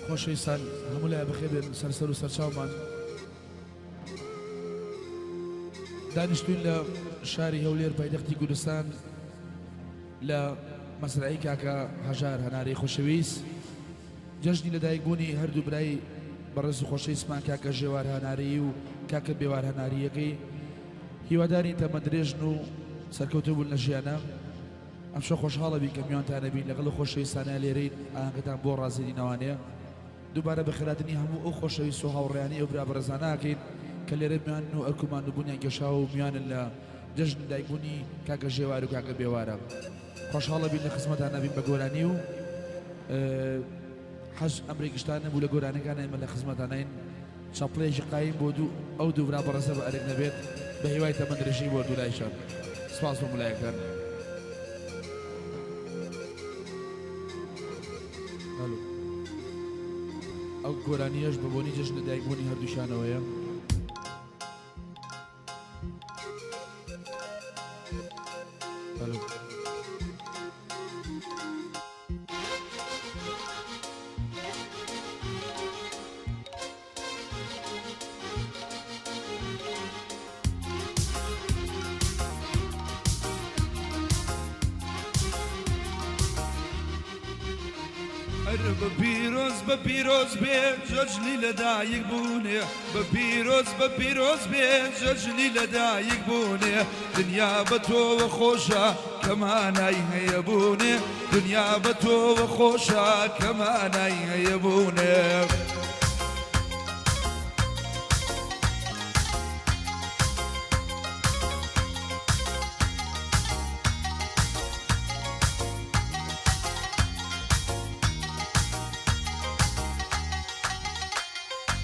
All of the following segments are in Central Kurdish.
خۆشەویستان هەموو لایە بەخێر بێن سەر سەر و سەرچاومان دانیشتوین لە شاری هەولێر پایتەختی کوردستان لە مەزرعەی کاکە هەژار هەنارەی خۆشەویست جەژنی لەدایکبوونی هەردوو برای بەڕێز و خۆشەویستمان کاکە ژێوار هەنارەیی و کاکە بێوار هەنارییەکەی هیوادارین تەمەندرێژن و سەرکەوتوو بوون لە ژیانە. ئەمشەو خۆشحاڵە بین کە میوانتانە بین لەگەڵ ئەو خۆشەویستانە لێرەین ئاهەنگەتان بۆ ڕازێنینەوانێ. دووبارە بەخێرهاتنی هەموو ئەو خۆشەویست و هاوڕێیانەی ئەو برا بەڕێزانە ئەکەین کە لێرە میوانن و ئەرک و ماندووبوونیان کێشاوە و میوانن لە جەژنی دایکبوونی کاکە ژێوار و کاکە بێوارە. خۆشحاڵە بین لە خزمەتانا بین بە گۆرانی و حەز ئەمرێکیشتان نەبوو لە گۆرانیەکان ئێمە لە خزمەتانین چەپڵەیەکی قایم بۆ دوو ئەو دوو برا بەڕێزە بە ئەرک نەبێت بە هیوای تەمەن درێژی بۆ دوولایشان سپاس بۆ ملایەکان. ئەو گۆرانیەش بە بۆنی جەژن لەدایکبوونی هەردووکیانەوەیە. ئەرە بە پیرۆز بە پیرۆز بێ جەژنی لەدایک بوونێ بە پیرۆز بە پیرۆز بێ جەژنی لەدایک بوونێ دنیا بە تۆوە خۆشە کە مانای هەیە بوونێ دنیا بە تۆوە خۆشە کە مانای هەیە بوونێ.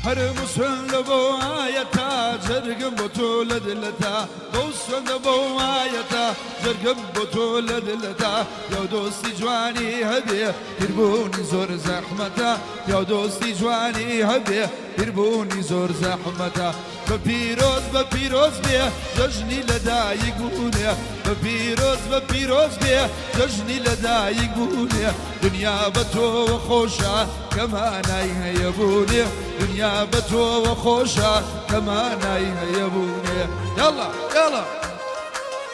هەر مسوێندە بۆ ئایەتا جەرگم بۆ تۆ لە دلەتا بەو سوێندە بۆ ئایەتا جەرگم بۆ تۆ لە دلەتا پیاو دۆستی جوانی هەبێ پیربوونی زۆر زەحمەتە پیاو دۆستی جوانی هەبێ پیربوونی زۆر زەحمەتە بە پیرۆز بە پیرۆز بێ جەژنی لەدایک بوونێ بە پیرۆز بە پیرۆز بێ جەژنی لەدایک بوونێ دنیا بە تۆوە خۆشە کە مانای هەیە بوونێ دنیا بە تۆوە خۆشە کە مانای هەیە بوونێ یاڵا یاڵا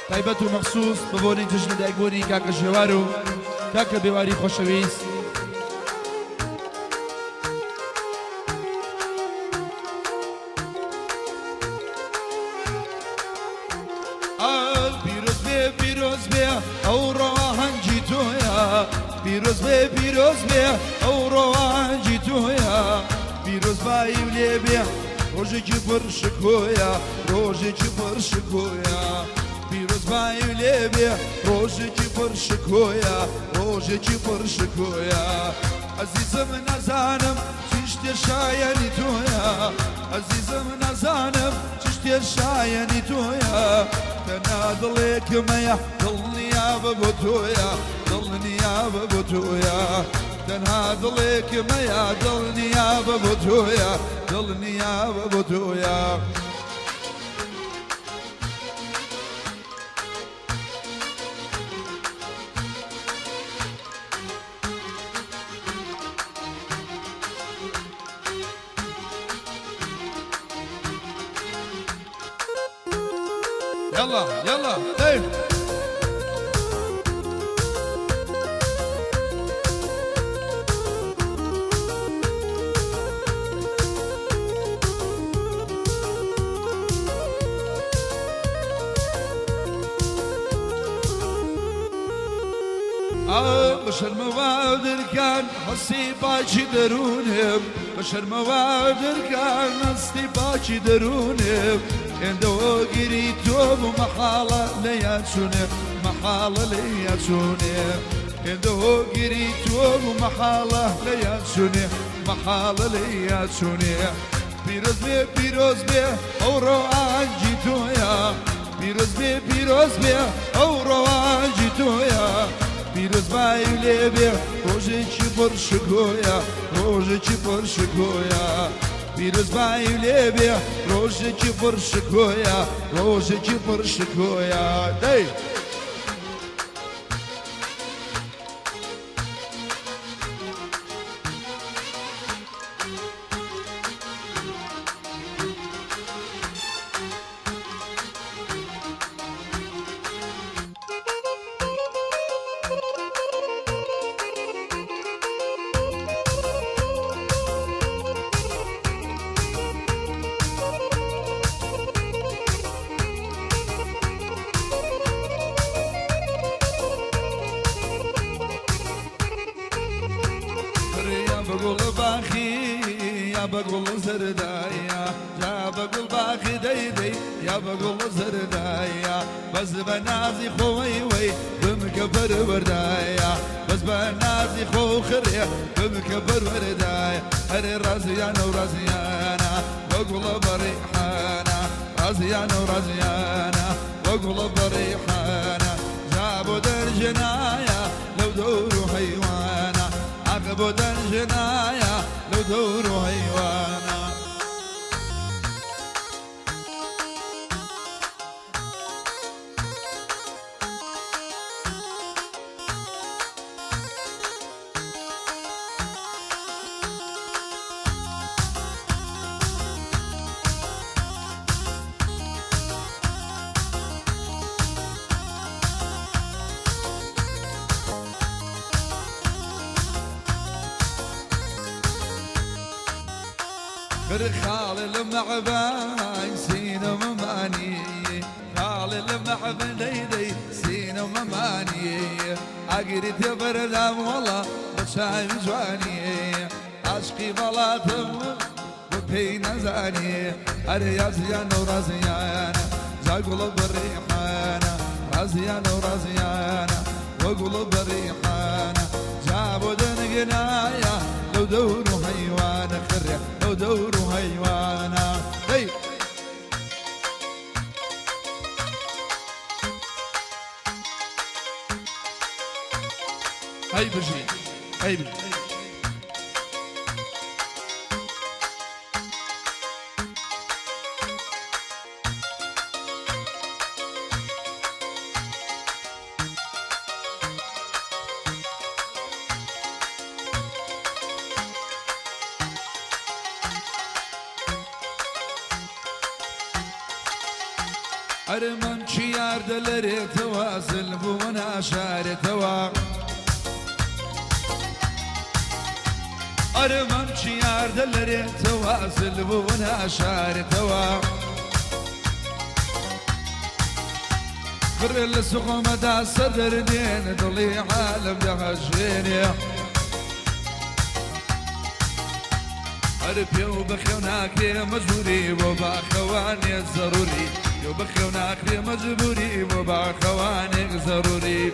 تایبەت و مەخسوس بە بۆنەی جەژنی دایکبوونی کاکە ژێوار و کاکە بێواری خۆشەویست. پیرۆز بێ پیرۆز بێ ئەو ڕۆهەنگی تۆیە پیرۆز بێ پیرۆز بێ ئەو ڕۆهەنگی تۆیە پیرۆز بایی و لێ بێ ڕۆژێکی پڕ شکۆیە ڕۆژێکی پڕ شکۆیە پیرۆز بایی و لێ بێ ڕۆژێکی پڕ شکۆیە ڕۆژێکی پڕ شکۆیە ئەزیزم نازانم چ شتێ شایەنی تۆیە ئەزیزم نازانم چ شتێ شایەنی تۆیە تەنها دڵێکم هەیە دڵنیابە بۆ تۆیە دڵنیابە بۆ تۆیە تەنها دڵێکم هەیە دڵنیابە بۆ تۆیە دڵنیابە بۆ تۆیە. يلا يلا طيب بە شەرمەوە درکان هەستی پاکی دەروونم بە شەرمەوە درکان هەستی پاکی دەروونم هێندە هۆگری تۆ بوو مەحاڵە لێیان چوونێ مەحاڵە لێیان چوونێ هێندە هۆگری تۆ بوو مەحاڵە لێیان چوونێ مەحاڵە لێیان چوونێ پیرۆز بێ پیرۆز بێ ئەو ڕۆئانجی تۆیە پیرۆز بێ پیرۆز بێ ئەو ڕەوانجی تۆیە پیرۆز بای لێ بێ ڕۆژێکی پڕ شکۆیە ڕۆژێکی پڕ شکۆیە پیرۆز بای لێ بێ ڕۆژێکی پڕ شکۆیە ڕۆژێکی پڕ شکۆیە دەی. یا بە گوڵ زەردایە، جا بە گوڵ باخی دەی دەی یا بە گوڵ زەردایە، بەس بە نازی خۆی وەی بمکە پەروەردایە، بەس بە نازی خۆ خڕێ بمکە پەروەردایە. ئەرێ ڕازیانە و ڕازیانە بە گوڵە بەڕیحانە، ڕازیانە و ڕازیانە بە گوڵە بەڕیحانە، جا بۆ دەرژنایە لەو دەور و حەیوانە، ئاخ بۆ دەرژنایە لەو دەور و حەیوانە. خالي المعبان سينا مماني، خالي المعبان دي سينا مماني، ئاگری تێبەرەدام وەڵا بە چاوی جوانی، عاشقی بەڵاتم بە پێی نەزانی. ئەرێ یازیانە و ڕازیانە جا گوڵە بەڕیحانە، ڕازیانە و ڕازیانە وە گوڵە بەڕیحانە، جا بۆ دەنگنایە لەو دەور و حەیوانە، خڕێ لەو دەور و حەیوانە. هەی هەی بژی، هەی بژی. ئەرمەم چی یاردە لەرێتەوە زل بوومە ناشارێتەوە، ئەرمەم چی یاردە لەرێتەوە زل بوومە ناشارێتەوە، خڕێ لە سوخۆمەدا سەدەردێن دڵی عالم دەهەژێنێ، هەر پێ و بەخێو ناکرێ مەجبوری بۆ باخەوانێ زەروری، پێ و بەخێو ناکرێ مەجبوری بۆ باخەوانێک زەروری.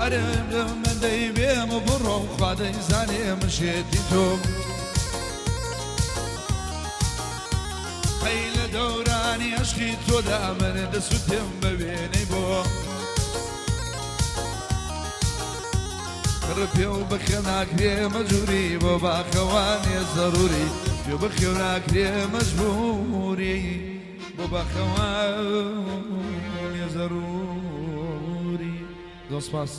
ئەرێ من دەی بێم و بڕۆم خوا دەیزانێ من شێتی تۆم، هەی لە دەورانی عەشقی تۆدا من دەسوتێم بەوێنەی بۆ پێ و بەخێو ناکرێ مەجبوری بۆ باخەوانێ زەروری، پێ و بەخێو ناکرێ مەجبوری بۆ باخەوانێ زەروری. زۆر سپاس.